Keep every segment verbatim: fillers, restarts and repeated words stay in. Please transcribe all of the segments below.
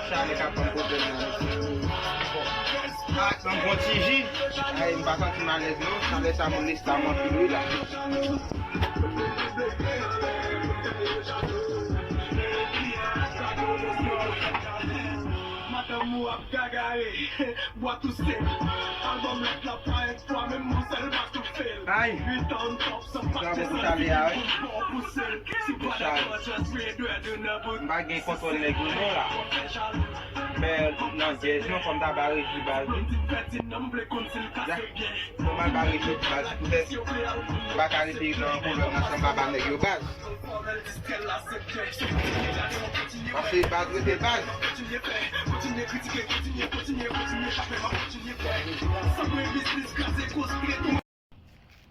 Chalè k ap ban m pwoblèm nan mesye. Ah, ban m pran ti ji. Ay, m pa santi m alèz non. Chalè sa moun lesta m anpil wi la. Madanm ou ap gagare. Bwa tou sèk. Album la t la pa èk twa, menm yon sèl pa tou fè l. Ay. Uit an top san pa te santi pou l pouse l. Si pa dakò, just red, red, red, red. M pa gen kontwòl nèg yo non la. Fè nan dyèz non, fò m ta ba Regi baz wi. Fò m al ba Regi baz, poutèt m pa ka rete nan pwoblèm nan san m pa ba nèg yo baz. Paske baz rete baz.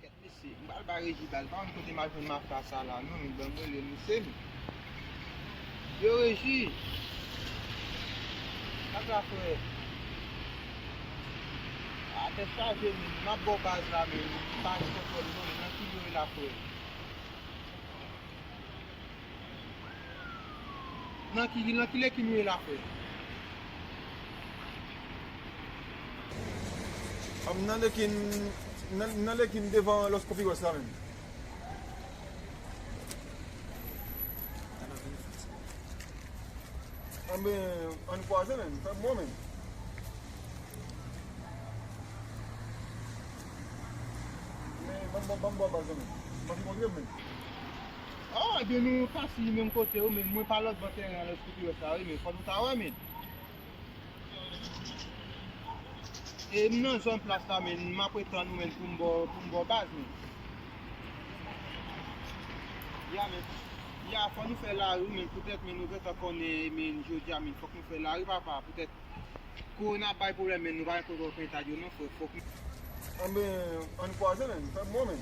Kèt mesye, m pral ba Regi baz, pa konn kote m al jwenn mafya sa la non, men ban m rele misye men. Yo Regi. Sa ka frè? A tèt chaje men, m ap ba w baz la men, m pa gen kontwòl non, nan ki yo ye la frè? Nan ki, nan ki lekin ou ye la frè? Am nan lekin, nan, nan lekin devan Los Copiros la menm. Anben, ann kwaze menm, fè m wè w menm. Men, ban m, ban m, ban m bò baz la menm. Ban m kontre menm. Ah, ebyen nou pase menm kote wi, men mwen pa lòt bò teren an, lòt kote yo sa wi, men fò nou ta wè, men. E m nan zòn plas la, men m ap ret tann ou, men pou m bò, pou m bò baz, men. Ya, men. Ya, fò nou fè lari, men poutèt, men nou gentan konnen, men jodi a, men fòk nou fè lari, papa, poutèt. Kowona ap bay pwoblèm, men nou pa gen kote w konn eta yo non, frè. Fòk nou. Anben, ann kwaze, men. Fè m wè w, men.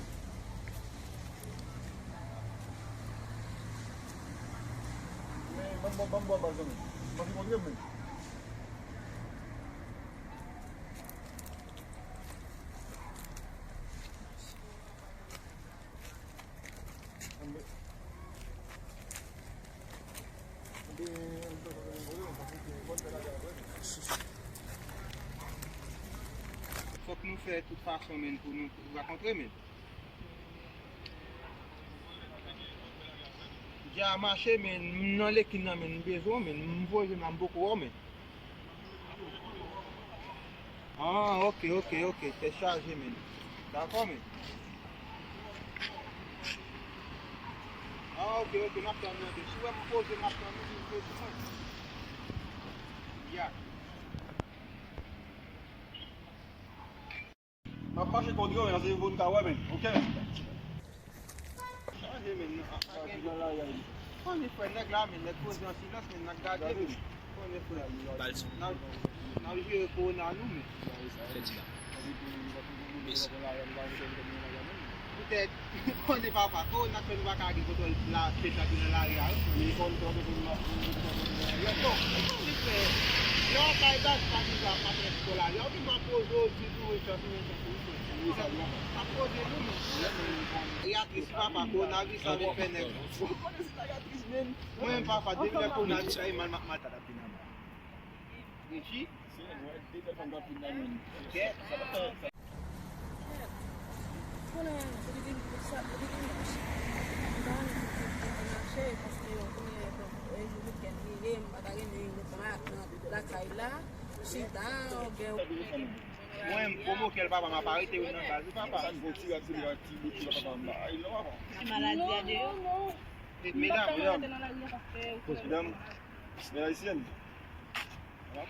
Men, ban m bò, ban m bò baz la, men. Ban m kontre, men. Fòk nou fè tout fason, men, pou nou rakontre, men. Dja mache, men, m nan lekin nan, men, m bezwen w, men, m voye m la, m poko wè w, men. Ah, ok, ok, ok. Tèt chaje, men. Dakò, men. Ah, ok, ok, n ap tann nan, men. Si w wè m poze, m ap tann ou, vin poze mwen. Ya. M ap mache kont yo, men, se pou n ka wè, men. Ok, men. Chaje, men. Konnen frè nèg la, men, nèg poze an silans, men, n ap gade, men. Konnen frè. N ap, n ap jere kowona nou, men. Poutèt, konnen papa, kowona fè nou pa ka gen kontwòl la, pèp la ki nan lari a, wi. Bon, konnen frè. Lè w ap bay baz, pa gen dwa pa fè spò la. Lè w vin pa poze w, di tou, wi, frè, wi, frè. Sa poze nou, men. Reyatris, papa, kowonaviris la vin fè nèg. Mwen menm, papa, depi lè kowonaviris la, e mal, mal, mal, ta t ap vin anba. Regi? Kèt. Konnen, depi gen sa, depi gen sa, m pa renmen pou mache, paske, konnen, e, jou wikenn rive, m pa ta renmen ret nan lakay la, chita, oubyen Mwen, m pwomoke l, papa, m ap arete yo nan baz, wi, papa. Sa n fè ti rad sou li ak ti bout ki papa m ba. Ay, non, papa. Ti maladi a deyò. Non, non. E, medam, medam. Medam, medam ayisyèn. M ap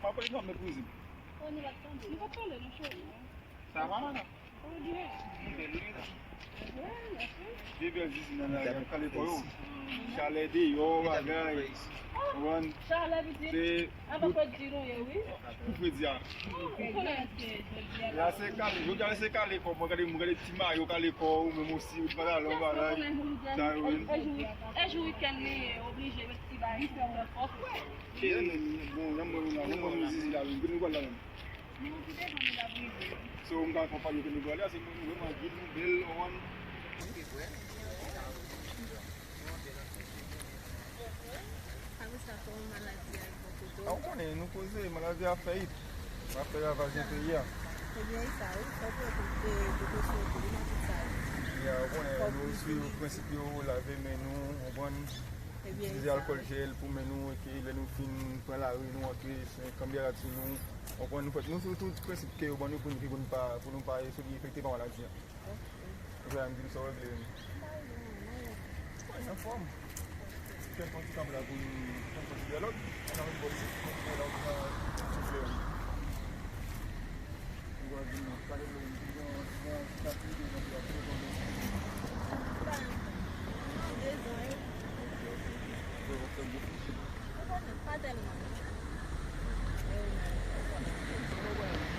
pale, m ap meprize. Nou pa t pale, non, cheri. Sa va, madam? Vye bèl zizi nan lari a, kale kò yo. Chalè deyò, bagay. Konprann? Se tou fredi a. La se kale, jodi a se kale kò, mwen gade, mwen gade ti mayo kale kò, ou menm osi, ou ti pantalon, bagay. Sa yo, wi. E jou, e jou wikenn li oblije met ti bagay, fè fòs, wi. Bon, nan mwen, nan mwen, zizi la, wi. Kote nou pral la menm? So, m ka konprann ke nou pral la, se moun nou vrèman gid, nou bèl, ou konprann? Apre sa, kòman maladi a ye pou Ou konnen, nou koze, maladi a fè it. L ap fè ravaj nan peyi a. Ebyen, e sa, wi. Fòk yo te, te, te sou tou, nan tout sa yo. Ya, ou konnen, nou swiv prensip yo, lave men nou, konprann? Itilize alkòl jèl pou men nou, epi lè nou fin pran lari, nou antre, kanbyè la sou nou, konprann? Nou fè, nou swiv tout prensip ke yo ban nou pou nou, pou nou pa, pou nou pa enfekte pa maladi a. Frè a m di m sa w regle menm. Mwen anfòm. Fè yon ti kanpe la pou n fè yon ti dyalòg. Ann al bò isit, yon ti dyalòg nan ti flè wi. Mwen di non, pale nou, yon, yon ti kanpe de nan ti flè tonbe. Yo fè gwo fouch. Pa tèlman.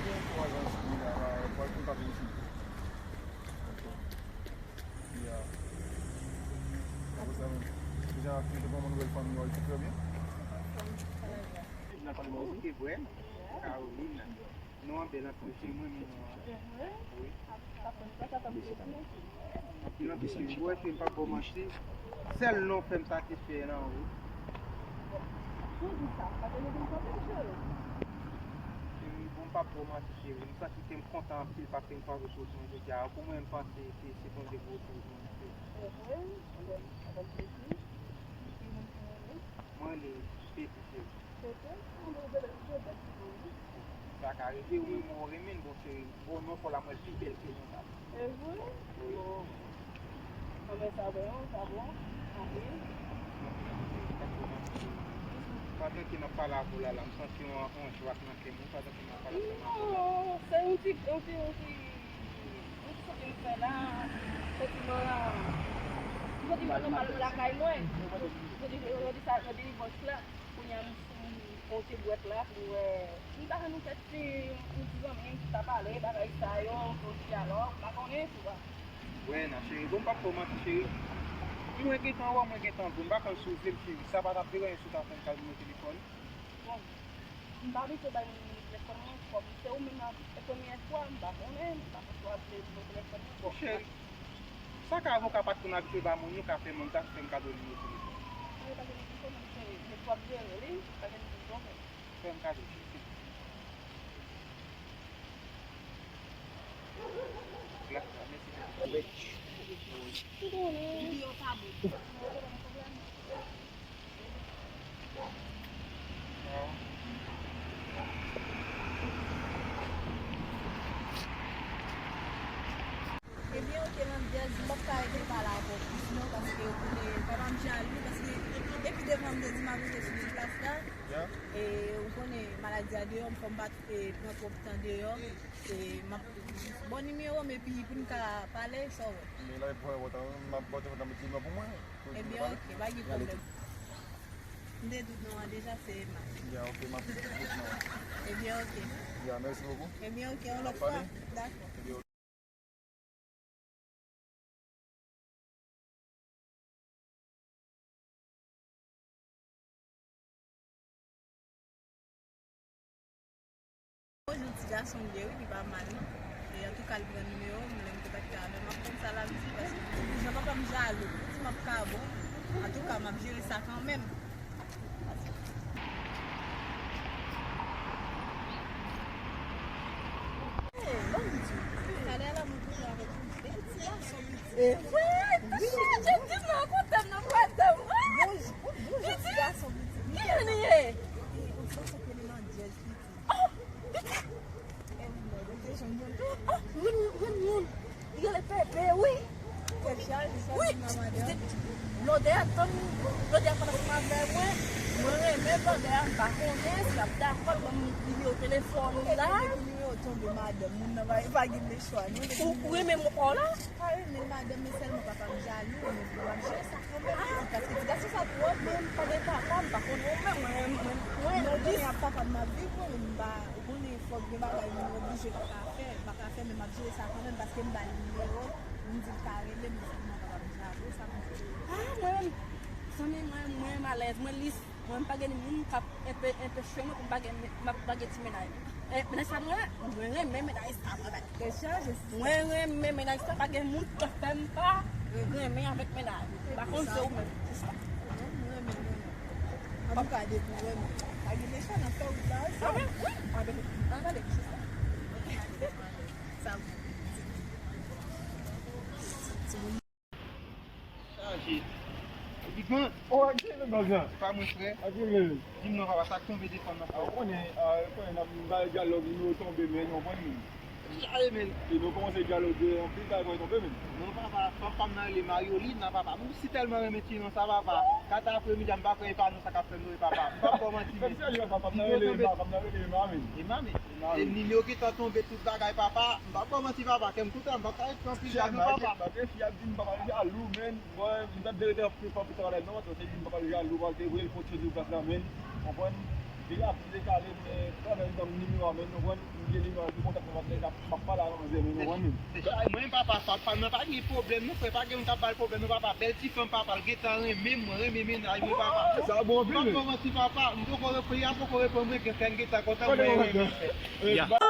Gen twa zan sou li la, la, pral konn pa vin isit. Ya. Apre sa, menm, jan ap fete kòman nouvèl fanmi yo, tout trè byen? Nan fanmi yo, se vrè. Caroline. Non an bèl anpil, se mwen menm non an. Wi. Anpil anpil, se vrè, se m p ap ba w manti. Sèl non fè m satisfè nan wi. Tou di sa, pa te mete m kanpe, cheri. Cheri, bon, m p ap ba w manti, cheri. M santi ke m kontan anpil paske m kwaze w sou wout mwen jodi a. Pou mwen, m panse se, se Bondye ki wote w jwenn mwen. Mwen rele Pepe, cheri. Pepe? Mwen rele Joseph, cheri. Sa ka rive, ou menm ou renmen l, bon, cheri. Bon, non pa w la, mwen pi bèl ke non sa. E vre? Wi. Bon. Anben, sa bon, sa bon. Anpil. Pandan ke n ap pale avè w la, la, m santi yon, yon jwa k nan kè m wi, pandan ke n ap pale ansanm avè w la. Non, se yon ti, yon ti, yon ti, yon ti sa ke m fè la, se ti mwen la. Jodi m pa nan mal lakay mwen. Jodi, jodi sa, jodi dimanch la, kounye a m, m fè yon ti bwèt la pou m wè. M ta renmen kèk ti, yon ti zanmi m ki ta pale, bagay sa yo, yon ti dyalòg, m pa konnen, tu vois. Wè nan cheri, bon m p ap fè w manti cheri. Mwen gentan wè w, mwen gentan vle w, m pa konn si w vle m cheri, sa pa t ap deranje si w ta fè m kado yon telefòn? Bon, m pa abitye bay moun telefòn mwen, kòm se ou menm la, se premyè fwa, m pa konnen, m pa konn si w ap vle nimewo telefòn mwen, bon. Cheri, sa ka avoka pa t konn abitye ba moun, nou ka fè moun ta fè m kado nimewo telefòn. Mwen pa gen nimewo telefòn mwen, cheri, men si w ap jere li, pa gen nimewo telefòn mwen. Fè m kado, cheri, silvouplè. Glas la, mèsi. Ou konnen. Videyo pa bon. Ebyen, oke, Landyèz, m p ap ka rete pale avè w plis non, paske ou konnen papa m jalou, paske depi devan m te di m ap rete sou ti plas la, e ou konnen maladi a deyò, m fò m pa t, e, pran twòp tan deyò, e m ap, bon nimewo m, epi pou n ka pale, sa w wè. Men la, pou wè tan, m ap ba w telefòn nan, men telefòn pou mwen. Ebyen, oke, pa gen pwoblèm. M te di w non an deja, se Emma. Ya, oke, m ap di w non an. Ebyen, oke. Ya, mèsi bokou. Ebyen, oke, yon lòt fwa. Dakò. Ebyen, oke. Bonjou, ti gason m ye wi, li pa mal non. E antouka, li pran nimewo m, lè m kontakte avè l, m ap konn sa l ap di, paske jan papa m jalou, li di m ap ka bon. Antouka, m ap jere sa kanmenm. Hey, bon, m di w, talè a la, mwen koze avèk yon bèl ti gason piti. E vre? Wi. Jan di m nan kote m nan pwèt m. Bonjou, bonjou, ti gason piti. Ki jan li ye? E, ou sanse ke li nan dyèz piti. Oh, piti. E wi, mwen, mwen te jwenn moun. Oh, mwen, mwen, mwen, mwen. Li rele Pepe, wi. Wi. Lòdè a tann, lòdè a pale ansanm avè mwen. Mwen renmen lòdè a, m pa konnen si l ap dakò, l ban m nimewo telefòn li la. Epi nimewo tonbe madanm moun nan, pa, pa gen lechwa non. Ou, ou renmen mwen pa w la? Pa renmen madanm, men sèlman papa m jalou, men m ap jere sa kanmenm, pitit, paske ti gason sa twò bon. Mwen pa gen papa, m pa konnen ou menm, mwen, mwen, mwen, non, ou konnen ap papa m ap viv, mwen, m pa, ou konnen fòk gen bagay moun oblije pa ka fè, m pa ka fè, men m ap jere sa kanmenm, paske m ba l nimewo l, m di l ka rele m, men sèlman papa m jalou, sa m di. Ah, mwen menm, zanmi mwen, mwen malèz, mwen lis. Mwen, m pa gen moun k ap enpe-, enpeche mwen pou m pa gen, m ap, pa gen ti mennaj. E, mennaj sa mwen, mwen renmen mennaj sa mwen, men. Mwen renmen mennaj sa, pa gen moun k ap fè m pa renmen avèk mennaj. M pa konn se ou menm. Se sa. Mwen, mwen renmen, mwen renmen. Antouka, depi w renmen, pa gen mechan nan Se pa mwen, frè. Di m non, papa, sa k tonbe de fanm nan, frè? Ou konnen, ah, ou konnen, n ap bay dyalòg, nimewo tonbe, men nou konn. Ki kare, men? E nou kòmanse dyaloge, anpil bagay pral tonbe, men. Non, papa, fanm pa m nan rele Marioline, nan, papa. Mwen si tèlman renmen ti non sa, papa. Kat apremidi a, m pa kwè e pa non sa k ap fè m rive, papa. M p ap ba w manti, men. Nimewo tonbe. Fanm nan rele Emma, fanm nan rele Emma, men. Emma, men. Emma, men. E nimewo gentan tonbe, tout bagay, papa. M p ap ba w manti, papa. Kè m kontan, m p ap ka ret pran anpil tan, non, papa. Bagay, fi ap di m papa jalou, men. Mwen, m t ap vin rete anpil tan, anpil tan, non, se li m papa jalou, paske vre l pot chezi plas la, men, konprann? Li la pou dekale, men, kanmenm, m nimewo a, men, konprann? M gen nimewo a, m kontak nan pase, m ap pale a manzè, men, konprann, men? Mwen, papa, papa, mwen pa gen pwoblèm, non, frè, pa gen moun k ap ba l pwoblèm, non, papa. Bèl ti fanm, papa, l gentan renmen m, mwen renmen mennaj mwen, papa. Sa bon anpil, men. M poko manti, papa, m poko repri, a poko reprann mwen, gen kè l gentan kontan, mwen renmen, frè.